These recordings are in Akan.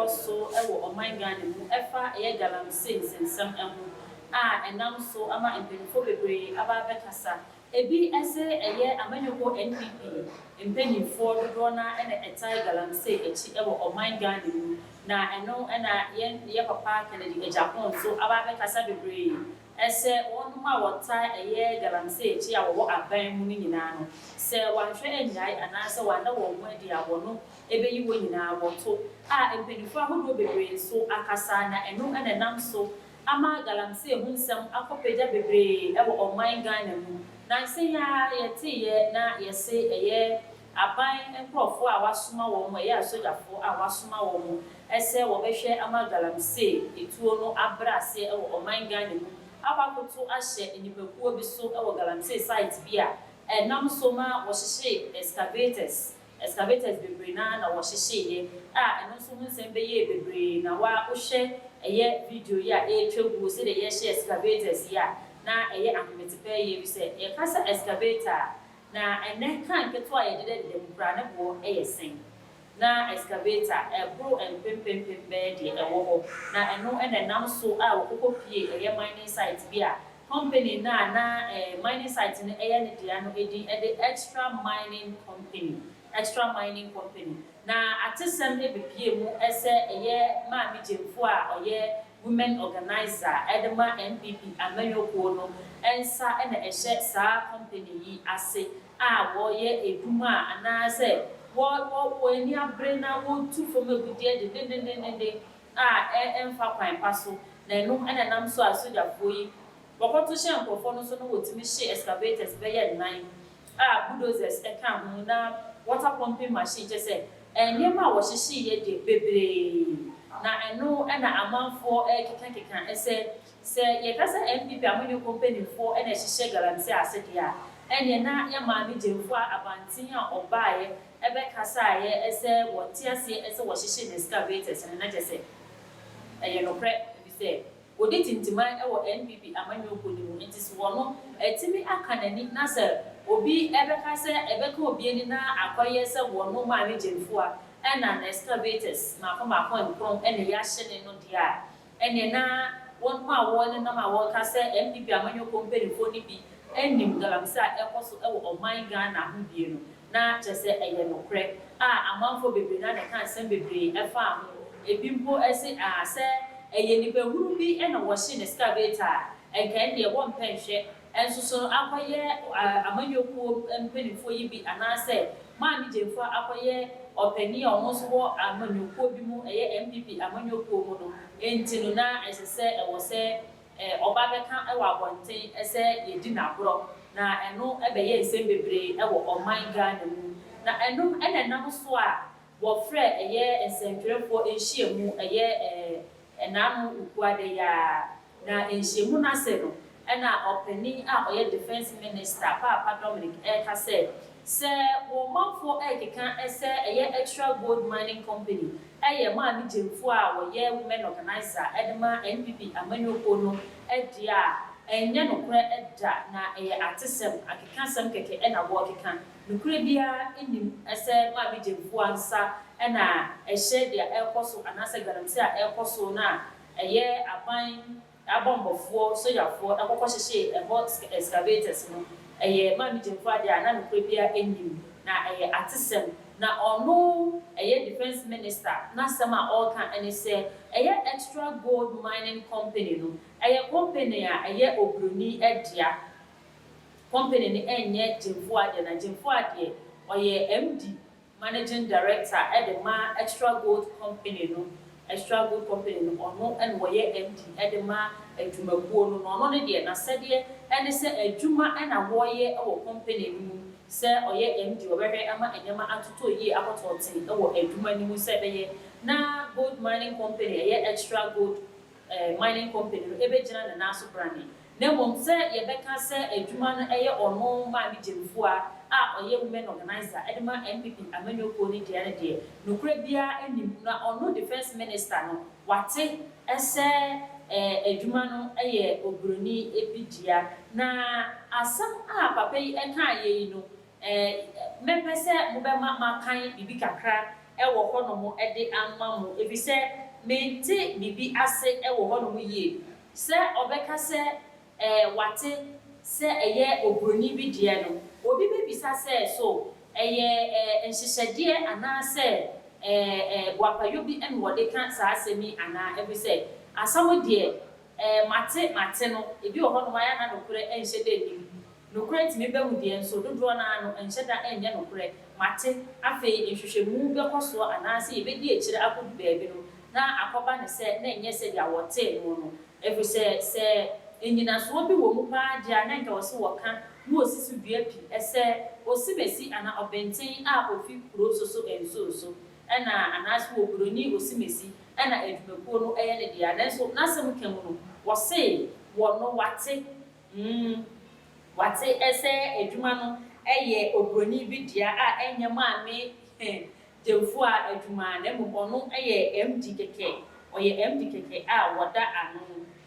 ɛrekɔ so wɔ ɔman Ghana mu ɛfa ɛyɛ galamsey nsɛnsɛm ho a ɛnam so ama mpanyinfoɔ bebree aba abɛkasa. Ebi ɛsɛ ɛyɛ amanyɔkuo NPP mpanyinfoɔ dodoɔ na ɛna ɛtae galamsey akyi ɛwɔ ɔman Ghana mu, na ɛno ɛna yɛn yɛ papa Kennedy Agyapong nso aba abɛkasa bebree ɛsɛ wɔn a wɔtae ɛyɛ galamsey akyi a wɔwɔ aban mu no nyinaa no, sɛ wɔanhwɛ annyae anaasɛ wɔanda wɔn ho adi a, wɔno ɛbɛyi wɔn nyinaa wɔto. A mpanyinfoɔ ahodoɔ bebree nso akasa, na ɛno ɛna ɛnam so ama galamsey ho nsɛm akɔpagya bebree ɛwɔ ɔman Ghana mu. Na nsɛn a yɛteeɛ na yɛse ɛyɛ aban nkurɔfoɔ a wasoma wɔn, ɛyɛ asogyafoɔ a wasoma wɔn ɛsɛ wɔbɛhwɛ ama galamsey etuo no abrɛ aseɛ ɛwɔ ɔman Ghana mu, akɔ akoto ahyɛ nnipakuo bi so ɛwɔ galamsey site bi a ɛnam so ma wɔhyehyɛ excavators bebree na wɔhyehyɛeɛ a ɛno nso ho nsɛm bɛyɛ bebree. Na wa wohwɛ ɛyɛ video yi a ɛretwa gu sɛdeɛ yɛhyɛ excavators yi a, na ɛyɛ ahometepɛ yie bi sɛ yɛka sɛ excavator a, na ɛnɛ kan ketewa a yɛde deda mu koraa ne boɔ ɛyɛ sɛn, na excavator ɛboro mpempempem bɛyɛ deɛ ɛwɔ hɔ. Na ɛno ɛna ɛnam so a wɔkɔkɔ pie ɛyɛ mining site bi a company na mining site no ɛyɛ ne dea no edin ɛde Extra Mining Company. Na atesɛm ebepie mu ɛsɛ ɛyɛ Maame Gyemfo a ɔyɛ women organizer ɛde ma NPP amanyɔkuo no nsa ɛna ɛhyɛ saa company yi ase a wɔreyɛ edwuma a anaasɛ wɔ wɔ wɔn ani abere na wɔretu fam agudeɛ dendendendenden a ɛmfa kwan pa so. Na ɛno ɛna nam so a sogyafoɔ yi wɔkɔto hyɛ nkurɔfoɔ no so no, wɔtumi hye excavators bɛyɛ nnan a bulldozers ɛka ho na water pumping machine, kyɛ sɛ nneɛma a wɔhyehyɛ deɛ bebree. Na ɛno ɛna amanfoɔ ɛkekakeka ɛsɛ sɛ yɛka sɛ NPP amanyɔkuo mpanimfoɔ ɛna ɛhyehyɛ galamsey ase deɛ a, ɛneɛ na yɛ Maame Gyemfo a abanten a ɔbaeɛ ɛbɛkasaeɛ ɛsɛ wɔte aseɛ ɛsɛ wɔhyehyɛ ne excavators no, na kyɛ sɛ ɛyɛ nokorɛ, ebi sɛ wɔde tintiman ɛwɔ NPP amanyɔkuo no mu. Nti sɛ wɔno ɛtumi aka n'ani na sɛ obi ɛbɛka sɛ ɛbɛka obi ani na akɔyɛ sɛ wɔno Maame Gyemfo a ɛna na excavators mako mako nkron ɛna yɛahyɛ ne no deɛ a, ɛneɛ na wɔn a wɔnenam a wɔreka sɛ NPP amanyɔkuo mpanimfoɔ no bi anim galamsey a ɛkɔ so ɛwɔ ɔman Ghana ho bie no, na kyerɛ sɛ ɛyɛ nokorɛ a amanfoɔ bebree na ka nsɛm bebree ɛfa ho. Ebi mpo ɛsɛ a sɛ ɛyɛ nipahunu bi ɛna wɔhye ne excavator a, ɛnkɛn deɛ wɔmpɛ nhwɛ. Ɛnso so akɔyɛ amanyɔkuo mpanimfoɔ yi bi anaasɛ Maame Gyemfo akɔyɛ ɔpanin a ɔno nso wɔ amanyɔkuo bi mu, ɛyɛ NPP amanyɔkuo mu no nti no, na ɛsɛ sɛ ɛwɔ sɛ ɔba bɛka ɛwɔ abɔnten ɛsɛ yɛdi n'aborɔ, na ɛno ɛbɛyɛ nsɛm bebree ɛwɔ ɔman Ghana mu. Na ɛno ɛna ɛnam so a wɔfrɛ ɛyɛ nsɛntwerɛfoɔ nhyiamu ɛyɛ ɛnaano Ukuade yaa. Na nhyiamu n'ase no, ɛna ɔpanin a ɔyɛ Defence Minister, Paapa Dominic, ɛreka sɛ wɔn manfoɔ ɛrekeka ɛsɛ ɛyɛ Extra Gold Mining Company ɛyɛ Maame Gyemfo a wɔyɛ women organizer ɛde ma NPP amanyɔkuo no ɛdeɛ a, ɛnyɛ nokorɛ ɛda, na ɛyɛ atesɛm akekasɛm kɛkɛ ɛna wɔrekeka. Nokorɛ biara nim ɛsɛ Maame Gyemfo ansa ɛna ɛhyɛ deɛ ɛrekɔ so anaasɛ galamsey a ɛrekɔ so no a ɛyɛ aban abɔmbɔfoɔ sogyafoɔ ɛkɔkɔ hyehyɛ ɛhɔ excavators no, ɛyɛ Maame Gyemfo adeɛ a, na nokorɛ biara nim na ɛyɛ atesɛm. Na ɔno ɛyɛ Defence Minister n'asɛm a ɔreka ɛne sɛ ɛyɛ Extra Gold Mining Company no ɛyɛ company a ɛyɛ oburoni ɛdea. Company no ɛnyɛ Gyemfo adeɛ, na Gyemfo adeɛ ɔyɛ MD, managing director ɛde ma Extra Gold Company no. Extra Gold Company no, ɔno ɛna wɔyɛ MD ɛde ma adwumakuo no, na ɔno no deɛ n'asɛdeɛ ɛne sɛ adwuma ɛna wɔreyɛ ɛwɔ company no mu. Sɛ ɔyɛ MD, ɔbɛhwɛ ama nneɛma atotɔ yie akɔtɔɔten ɛwɔ adwuma no mu sɛ ɛbɛyɛ na gold mining company, ɛyɛ Extra Gold Mining Company no, ɛbɛgyina ne nan so brane. Na mmom sɛ yɛbɛka sɛ adwuma no ɛyɛ ɔno Maame Gyemfo a ɔyɛ women organizer ɛde ma NPP amanyɔkuo no deɛ no deɛ, nokorɛ biara anim. Na ɔno Defence Minister no wate ɛsɛ adwuma no ɛyɛ oburoni ebi dea. Na asɛm a papa yi ɛka yɛ yi no, mɛpɛ sɛ mobɛma makan biribi kakra. wɔ hɔnom de ama mo, efisɛ mente biribi ase wɔ hɔnom yie. Sɛ ɔbɛka sɛ ɛɛ wate sɛ ɛyɛ oburoni bi deɛ no, obi bɛbisa sɛ so ɛyɛ nhyehyɛdeɛ anaasɛ boapayɔ bi na wɔde ka saa asɛm yi anaa, efisɛ asɛm deɛ mate mate no, ebi wɔ hɔnom a ɛyɛ a na nokorɛ nhyɛ da nnim. Nokorɛ tumi ba mu deɛ, nso dodoɔ no ara no ɛnhyɛ da nyɛ nokorɛ. Mate, afei nhwehwɛmu bɛkɔ soɔ anaasɛ yɛbɛdi akyire akɔdu baabi no na akɔba no sɛ na ɛnyɛ sɛdeɛ wɔtee no no. Ɛfiri sɛ, sɛ nnyinasoɔ bi wɔ mu pa ara deɛ a, na anka ɛwɔ sɛ wɔka na wɔsi so dua pi sɛ Osimesi anaa Ɔbenten a ɔfi kuro Soso Nsuo so na anaasɛ Oburoni Osimesi na adwumakuo no yɛ ne dea. Nanso n'asɛm ka mu no, wɔse wɔ no wate, mm, wate sɛ adwuma no yɛ oburoni bi dea a ɛnyɛ Maame Gyamfua adwuma na mmom ɔno yɛ MD kɛkɛ, ɔyɛ MD kɛkɛ a wɔda ano.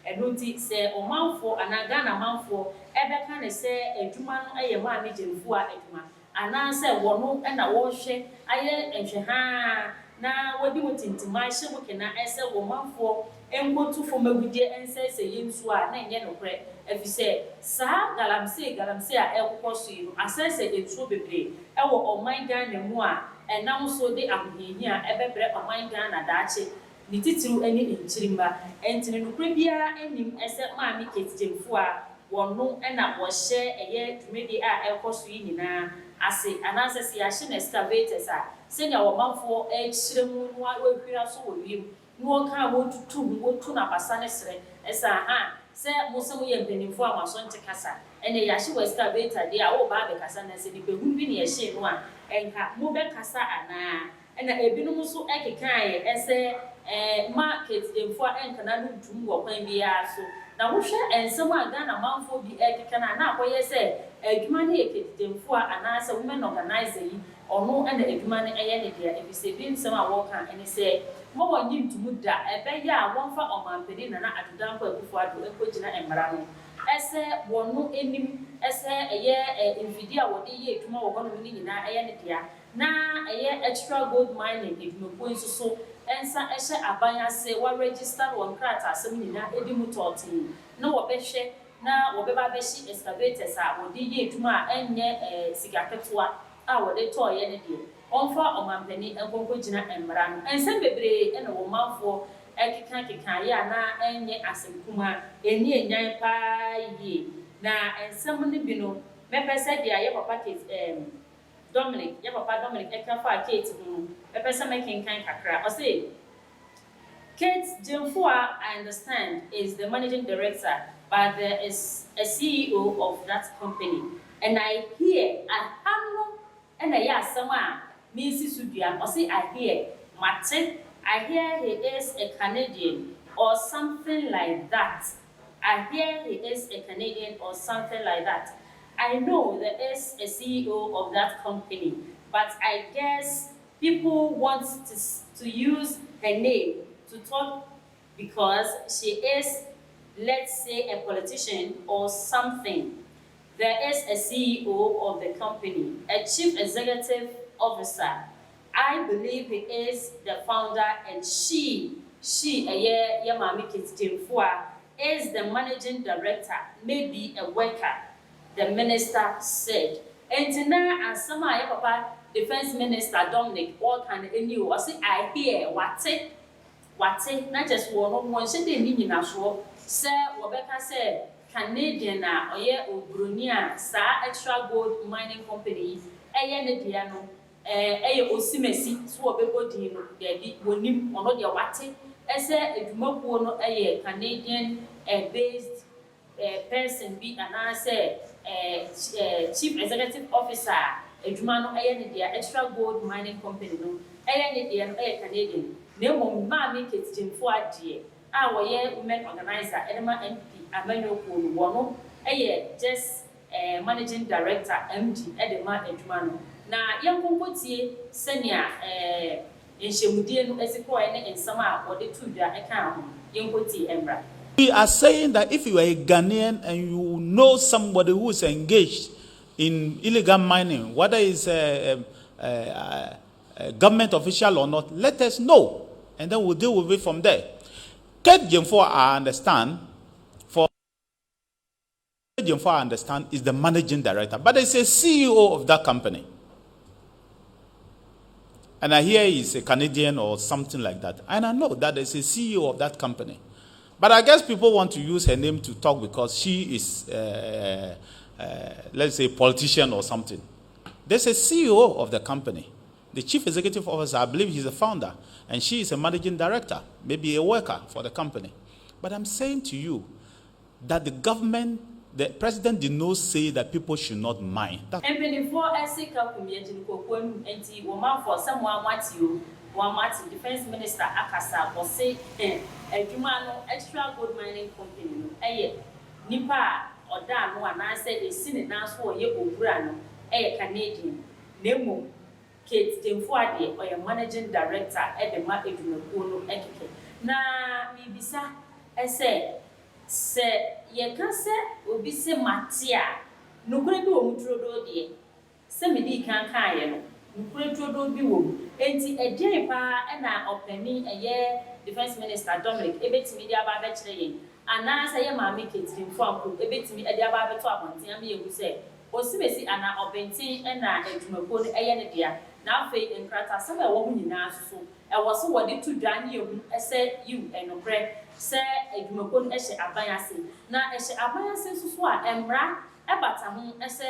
Ɛno nti sɛ ɔmanfoɔ anaa Ghana manfoɔ bɛka no sɛ adwuma no yɛ Maame Gyamfua adwuma anaasɛ wɔno na wɔrehwɛ ayɛ nhwɛhaa na wɔde mu tintim ahyɛ mu kena sɛ wɔn manfoɔ nkɔtu fam agudeɛ nsɛesɛe yɛn nsuo a, na ɛnyɛ nokorɛ, ɛfiri sɛ saa galamsey galamsey a ɛrekokɔ so yi no asɛesɛe nsuo bebree wɔ ɔman Ghana mu a ɛnam so de ahohiahia ɛbɛbrɛ ɔman Ghana daakye, ne titiriw ne nkyirimma. Ɛnti no nokorɛ biara nnim sɛ Maame Kate Gyamfua wɔno na wɔhyɛ ɛyɛ dwumadie a ɛrekɔ so yi nyinaa ase, anaasɛ sɛ yɛahye no excavators a, sɛnea ɔmanfoɔ rekyerɛ mu na wɔahwira so wɔ wiem na wɔka a wɔtutu ho, wɔtu no abasa ne serɛ sɛ aha sɛ mo sɛ moyɛ mpanimfoɔ a mo aso nte kasa, ɛnna yɛahye wɔ excavator deɛ a wɔreba abɛkasa, na sɛ nipahunu bi na yɛhyee no a, ɛnka mobɛkasa anaa? Ɛna ebinom nso kekaeɛ sɛ ma Kate Gyamfua nkana no ntum wɔ kwan biara so. Na wohwɛ nsɛm a Ghana manfoɔ bi rekeka no a, na akɔyɛ sɛ adwuma no yɛ Kate Gyamfua anaasɛ women organizer yi ɔno na adwuma no yɛ ne dea, ɛfiri sɛ ebi nsɛm a wɔreka ne sɛ ma wɔnnye ntomu da, ɛbɛyɛ a wɔmfa Ɔmanpanin Nana Addo Dankwa Akufo-Addo nkɔgyina mmara no sɛ wɔno anim sɛ ɛyɛ mfidie a wɔde yɛ adwuma wɔ hɔnom no nyinaa ɛyɛ ne dea, na ɛyɛ Extra Gold Mining adwumakuo nso so nsa hyɛ aban ase, wɔaregister no, wɔn nkrataasɛm nyinaa di mu tɔɔtee, na wɔbɛhwɛ na wɔbɛba abɛhye excavators a wɔde yɛ adwuma a ɛnyɛ sika ketewa a wɔde tɔɔyɛ no deɛ, wɔmfa ɔmampanin nkɔnkɔgyina mmara no. Nsɛm bebree na wɔn manfoɔ ɛkeka kekaeɛ a na ɛnyɛ asɛm kumaa, ɛni enyan paa yie. Na nsɛm no bi no, mɛpɛ sɛ deɛ yɛ papa Kate Dominic, yɛ papa Dominic ɛka fa Kate ho no, mɛpɛ sɛ mɛkenkan kakra. Ɔse, "Kate Gyamfua, I understand, is the managing director, but there is a CEO of that company. And I hear," aha no ɛna ɛyɛ asɛm a mesi so dua. Ɔse, "I hear," mate, "I hear he is a Canadian or something like that. I hear he is a Canadian or something like that. I know there is a CEO of that company, but I guess people want to use her name to talk because she is, let's say, a politician or something. There is a CEO of the company, a chief executive officer. I believe he is the founder, and she, ɛyɛ yɛ Maame Kate Gyamfua, is the managing director, maybe a worker," the minister said. Enti na asɛm a yɛ papa Defence Minister Dominic ɔreka no ani o. Ɔse, "I hear," wate, wate, na kyerɛ sɛ wɔn no wɔnhyɛ dɛ nni nyinasoɔ sɛ wɔbɛka sɛ Canadian a ɔyɛ oburoni a saa Extra Gold Mining Company yi ɛyɛ ne dea no ɛyɛ Osimesi so wɔbɛbɔ din no. Daabi, wɔnim ɔno deɛ, wate ɛsɛ adwumakuo no ɛyɛ Canadian based person bi anaasɛ chief executive officer a adwuma no ɛyɛ ne dea, Extra Gold Mining Company no ɛyɛ ne deɛ no, ɛyɛ Canadian. Na mmom Maame Kate Gyamfua deɛ a wɔyɛ women organizer ɛde ma NPP amanyɔkuo no, wɔno ɛyɛ just managing director, MD, ɛde ma adwuma no. Na yɛn nkonkotie sɛnea nhyɛmudie no esi kɔɔ ne nsɛm a wɔde to dwa ɛka ho. Yɛn nkotie mmra. We are saying that if you are a Ghanaian and you know somebody who is engaged in illegal mining, whether it's government official or not, let us know. And then we'll deal with it from there. Kate Gyamfua, I understand, for Gyamfua, I understand, is the managing director, but it's a CEO of that company. And I hear he's a Canadian or something like that. And I know that there's a CEO of that company. But I guess people want to use her name to talk because she is, let's say, politician or something. There's a CEO of the company. The chief executive officer, I believe he's the founder, and she is a managing director, maybe a worker for the company. But I'm saying to you that the government, the president did not say that people should not mine. That Mpanimfoɔ ɛsi ka kum yɛn gyina koko anum nti wɔn afɔ sɛ mo amate o, wɔn amate. Defence Minister akasa, wɔse adwuma no, Extra Gold Mining Company no, ɛyɛ nipa a ɔda ano anaasɛ esi ne nan so ɔyɛ owura no ɛyɛ Canadian, na mmom Kate Gyamfua deɛ, ɔyɛ managing director ɛde ma adwumakuo no ɛkɛkɛ. Na miribisa ɛsɛ sɛ yɛka sɛ obi sɛ mate a, nokorɛ bi wɔ mu turodoo deɛ, sɛ mede kan kaeɛ no, nokorɛ turodoo bi wɔ mu. Enti ɛdeɛn paa ɛna ɔpanin ɛyɛ Defence Minister Dominic ebetumi de aba abɛkyerɛ yɛn, anaasɛ yɛ maame Kate Gyamfua mpo ebetumi de aba abɛto abɔnten ama yɛhu sɛ osimesi anaa ɔbɛnten ɛna adwumakuo no ɛyɛ ne dea? Na afei nkratasɛm a ɛwɔ ho nyinaa nso so, ɛwɔ so wɔde to dwa ne yɛhu ɛsɛ yiw, ɛnokorɛ sɛ adwumakuo no ɛhyɛ aban ase, na ɛhyɛ aban ase nso so a, mmara ɛbata ho ɛsɛ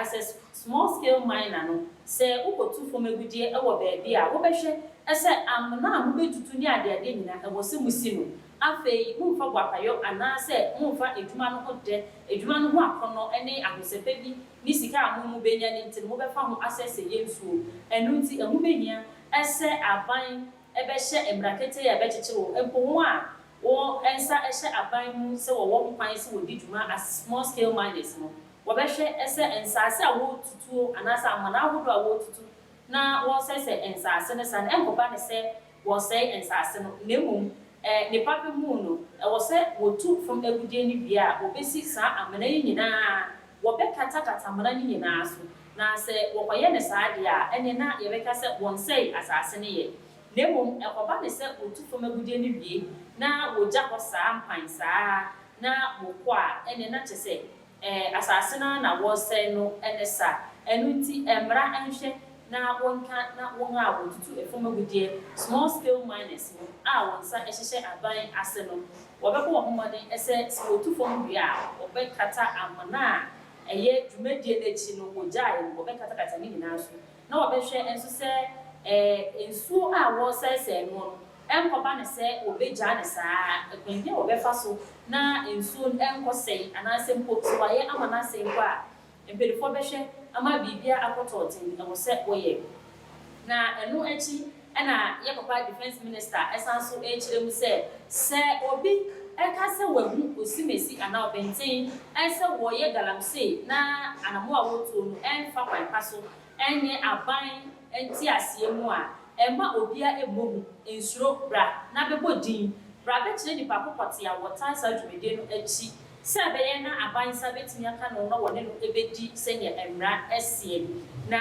as a small scale miner no, sɛ wokɔtu fam agudeɛ ɛwɔ baabi a, wobɛhwɛ ɛsɛ amena a mobɛtutu ne adeade nyinaa ɛwɔ sɛ musi no. Afei momfa boapayɔ anaasɛ momfa adwuma no ho dɛ, adwuma no ho akɔnnɔ ne ahosɛpɛ bi ne sika a mo mu bɛnya no nti no, mobɛfa ho asɛsɛ yɛ nsuo. Ɛno nti ɛho bɛhia ɛsɛ aban ɛbɛhyɛ mmara ketee a ɛbɛkyekyere wɔ mpo wɔn a wɔn nsa ɛhyɛ aban mu sɛ wɔwɔ ho kwan sɛ wɔdi dwuma as small scale miners no. Wɔbɛhwɛ ɛsɛ nsaase a wɔretutuo anaasɛ amana ahodoɔ a wɔretutu na wɔresɛesɛ nsaase no sa no, ɛnkɔba ne sɛ wɔresɛe nsaase no, na mmom ne papa mu no, ɛwɔ sɛ wɔtu fam agudie no wie a, wɔbɛsi saa amena yi nyinaa, wɔbɛkatakata amena no nyinaa so. Na sɛ wɔkɔyɛ ne saa deɛ a, ɛne na yɛbɛka sɛ wɔnsɛe asase no yɛ. Na mmom ɛkɔba ne sɛ wɔtu fam agudie no wie na wɔgya hɔ saa mpan saa na wɔkɔ a, ɛne na kyɛ sɛ asase no na wɔresɛe no. Ɛne sa ɛno nti mmara nhwɛ na wɔnka na wɔn a wɔtutu fam agudeɛ, small scale miners no, a wɔn nsa hyehyɛ aban ase no, wɔbɛbɔ wɔn ho mmɔden sɛ sɛ wɔtu fam wie a, wɔbɛkata amena a ɛyɛ dwumadie n'akyi no wɔgyaeɛ no, wɔbɛkatakata ne nyinaa so, na wɔbɛhwɛ nso sɛ nsuo a wɔresɛesɛe no no, ɛnkɔba ne sɛ wɔbɛgyaa ne saa. Kwan bi a wɔbɛfa so na nsuo no ɛnkɔsɛe, anaasɛ mpo sɛ wɔayɛ ama no asɛe mpo a, mpanimfoɔ bɛhwɛ ama biribia akɔtɔ ɔten. Ɛwɔ sɛ wɔyɛ. Na ɛno akyi ɛna yɛ papa Defence Minister ɛsan so ɛrekyerɛ mu sɛ sɛ obi ɛka sɛ wahu osimesi anaa ɔbɛnten ɛsɛ wɔyɛ galamsey na anamo a wɔtuo no ɛmfa kwan pa so, ɛnyɛ aban nte aseɛ mu a, ɛma obiara mmɔ hu nsuro bra na bɛbɔ din bra bɛkyerɛ nipa ko pɔte a wɔtaa saa dwumadie no akyi, sɛ ɛbɛyɛ na aban nsa bɛtumi aka no na wɔne no bɛdi sɛnea mmara ɛseɛ. Na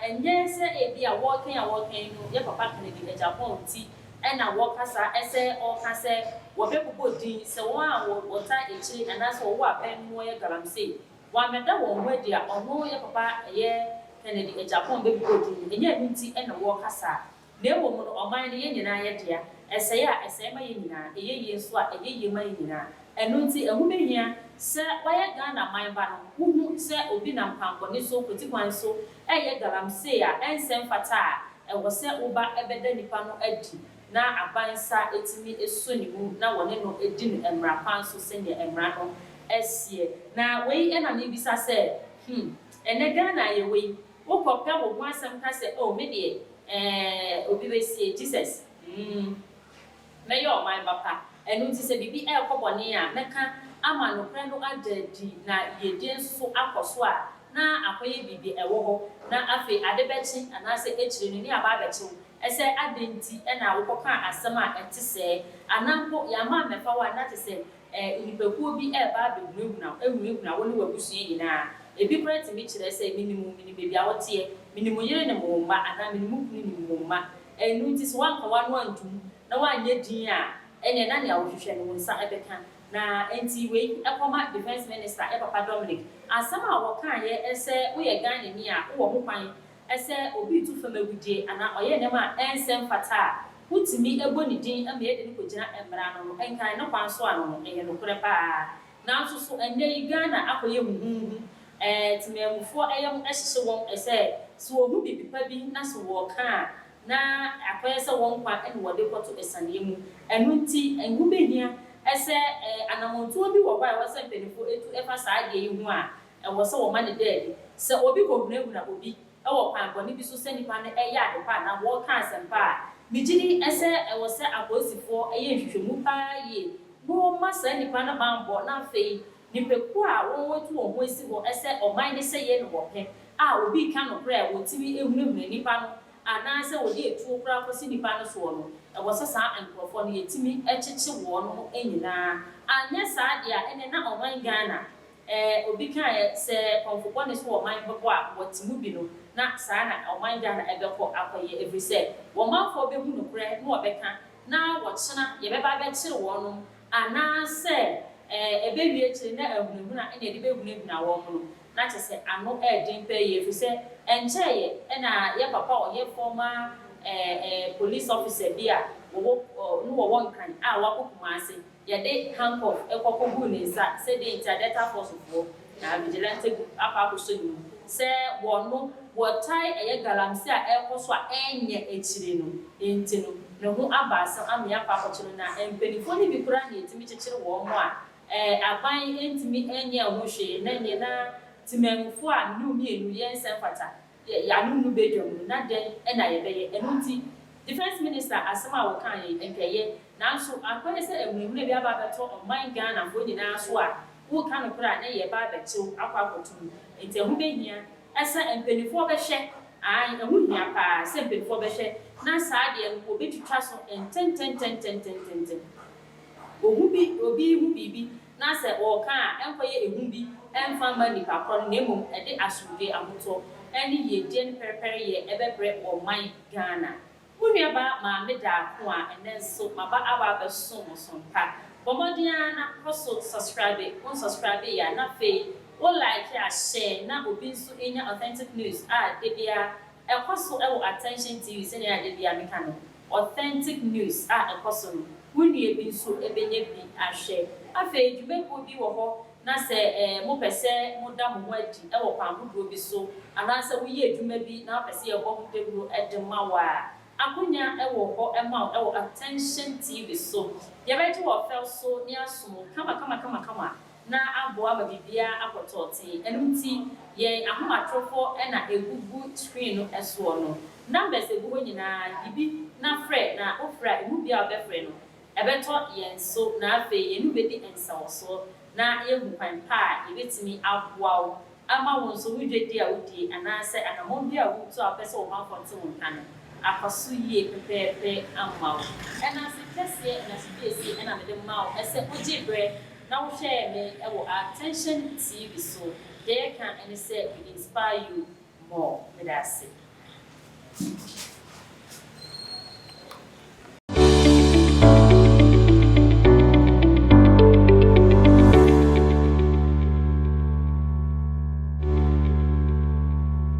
ɛnyɛ sɛ ebi a wɔɔkɛn a wɔɔkɛn no yɛ papa Kennedy Agyapong ti ɛna wɔkasa ɛsɛ ɔka sɛ wɔbɛbobɔ din sɛ wɔn a wɔta akyire anaasɛ wɔwɔ aban mu wɔyɛ galamsey, wɔamɛda wɔn ho adi a, ɔno yɛ papa ɛyɛ Kennedy Agyapong bɛbobɔ din. Ɛnyɛ ɛno nti ɛna wɔrekasa, na mmom no, ɔman no yɛn nyinaa yɛ dea. Ɛsɛe a, ɛsɛe ma yɛn nyinaa; ɛyɛ yie nso a, ɛyɛ yie ma yɛn nyinaa. Ɛno nti ɛho bɛhia sɛ wɔyɛ Ghana man ba no, wohu sɛ obi nam kwankɔne so kɔti kwan so ɛyɛ galamsey a ɛnsɛ mfata a, ɛwɔ sɛ woba ɛbɛda nipa no adi na aban nsa etumi eso ne mu na wɔne no edi no mmara kwan so sɛnea mmara no ɛseɛ. Na wei ɛna mebisa sɛ, ɛnɛ Ghana yɛ wei, wokɔpɛ wo ho asɛm ka sɛ, oh, me deɛ, obi bɛsie Jesus, mɛyɛ ɔman ba pa, ɛno nti sɛ biribi ɛrekɔ bɔne a, mɛka ama nokorɛ no ada adi na yiedie nso akɔ so a, na akɔyɛ biribi ɛwɔ hɔ. Na afei ade bɛkye anaasɛ akyire no ne aba abɛkyew ɛsɛ ade nti ɛna wokɔka asɛm a ɛte sɛɛ, anaa mpo yɛama mmɛfa wo a, na te sɛ nipakuo bi ɛreba abɛhunahuna, ehunahuna wo ne w'abusua nyinaa. Ebi koraa tumi kyerɛ sɛ, 'Minim wo, minim baabi a woteɛ, minim wo yere ne wo mma, anaa minim wo kunu nim wo mma. Ɛno nti sɛ woanka w'ano antom na woanyɛ dinn a, ɛnneɛ na nea wohwehwɛ no wo nsa bɛka. Na enti wei kɔma Defence Minister Papa Dominic asɛm a wɔkaeɛ sɛ woyɛ Ghanani a wowɔ ho kwan sɛ obi retu fam agudeɛ anaa ɔyɛ nneɛma a ɛnsɛ mfata a, wotumi bɔ ne din ma yɛde no kɔgyina mmara ano no, nkan ne kwan so ano no, ɛyɛ nokorɛ pa ara. Nanso so ɛnnɛ yi Ghana akɔyɛ huhuuhu? Ɛɛ, temanmufoɔ yam hyehye wɔn sɛ, sɛ wɔhu biribi pa bi na sɛ wɔka a, na akɔyɛ sɛ wɔn nkwa na wɔde rekɔto asianeɛ mu. Ɛno nti, ɛho bɛhia sɛ anammɔntuo bi wɔ hɔ a ɛwɔ sɛ mpanimfoɔ tu fa saa adeɛ yi ho a, ɛwɔ sɛ wɔma no da adi. Sɛ obi kɔhunahuna obi wɔ kwan bɔne bi so sɛ nnipa no reyɛ ade pa anaa wɔreka asɛmpa a, migye di sɛ ɛwɔ sɛ apolisifoɔ yɛ nhwehwɛmu pa ara yie na wɔma saa nnipa no bammɔ na afei nnipakuo a wɔatu wɔn ho asi hɔ sɛ ɔman no sɛeɛ na wɔpɛ a obi reka nokorɛ a wɔtumi hunahuna nnipa no anaasɛ wɔde atuo koraa kɔsi nnipa no soɔ no, ɛwɔ sɛ saa nkorɔfoɔ no yɛtumi kyekye wɔn nyinaa. Anyɛ saa deɛ a ɛnneɛ na ɔman Ghana Ɛɛ obi kaeɛ sɛ kɔmfo bɔne so ɔman bɛbɔ a wɔte mu bi no na saa na ɔman Ghana ɛbɛkɔ akɔyɛ ɛfiri sɛ wɔn manfoɔ bɛhu nokorɛ na wɔbɛka na wɔkyena yɛbɛba abɛkyere wɔnom anaa sɛ ɛɛ ɛbɛwie akyire na ahunahuna na yɛde bɛhunahuna wɔn no na kyerɛ sɛ ano ɛɛden paa yie ɛfiri sɛ ɛnkyɛeɛ ɛna yɛ papa a ɔyɛ former ɛɛ ɛɛ police officer bi a wɔwɔ ɔ no wɔwɔ Nkran a wakɔ Kumasi Yɛde handcuff kɔ kɔguu ne nsa sɛ dɛn nti a Delta Force foɔ na Vigilante group akɔ akɔsɔ ne mu sɛ wɔno wɔtae ɛyɛ galamsey a ɛrekɔ so a ɛnyɛ akyire no nti no ne ho aba asɛm ama yɛakɔ akɔkye no na mpaninfoɔ no bi koraa na yɛtumi kyekyere wɔn a ɛɛ aban ntumi nyɛɛ ho hwee na neɛ na temanmufoɔ a mene wo mmienu yɛnsɛ mfata yɛ yɛano nnu badwam no na dɛn na yɛbɛyɛ? Ɛno nti Defence Minister asɛm a wɔkaeɛ yi nka ɛyɛ nanso akɔyɛ sɛ ahunahuna bi aba abɛtɔ ɔman Ghanafoɔ nyinaa so a woka nokorɛ a na yɛreba abɛkye wo akɔ akɔto mu nti ɛho bɛhia sɛ mpaninfoɔ bɛhwɛ aane ɛho hia paa sɛ mpaninfoɔ bɛhwɛ na saa adeɛ no wɔbɛtwitwa so ntɛntɛntɛntɛntɛntɛm. Ohu bi, obi hu biribi na sɛ ɔreka a, ɛnkɔyɛ ehu bi mfa mma nnipa korɔ no na mmom ɛde asomdwoe, ahotɔ ne yiedie ne pɛrepɛreyɛ ɛbɛbrɛ ɔman Ghana. Mo nuabaa Maame Daako a ɛnnɛ nso maba aba abɛsom mo so mpa. Bɔ mmɔden ara na kɔ so subscribe, wo nsubscribe yɛ a na afei wo like a share na obi nso nya authentic news a da biara ɛkɔ so wɔ Attention TV sɛnea da biara meka no. Authentic news a ɛkɔ so no, wo nua bi nso bɛnya bi ahwɛ. Afei dwumakuo bi wɔ hɔ na sɛ mopɛ sɛ moda mo ho adi wɔ kwan hodoɔ bi so anaasɛ woyɛ adwuma bi na wopɛ sɛ yɛbɔ ho dawuro de ma wo a, akonya wɔ hɔ ma wo wɔ Attention TV so. Yɛbɛgye wo ɔfɛw so na yɛasom wo kama kama kama kama na aboa ma biribiara akɔ tɔɔtee. Ɛno nti, yɛn ahomatorofoɔ na ɛgugu screen no soɔ no. Numbers a ɛgu hɔ nyinaa, yi bi na frɛ, na wofrɛ a, ɛmu biara a wobɛfrɛ no, ɛbɛtɔ yɛn so, na afei yɛne wo bɛdi nsawɔsoɔ na yɛahu kwan pa a yɛbɛtumi aboa wo ama wo nso wo dwadie a wodie anaasɛ anammɔn bi a woretu a wopɛ sɛ wo manfoɔ nte wo nka no akɔ so yie pɛpɛɛpɛ ama wo. Ɛnase kɛseɛ, ɛnase piesie na mede ma wo sɛ wogyee berɛ na wohwɛɛ me wɔ Attention TV so. Deɛ yɛka ne sɛ we inspire you more. Meda ase.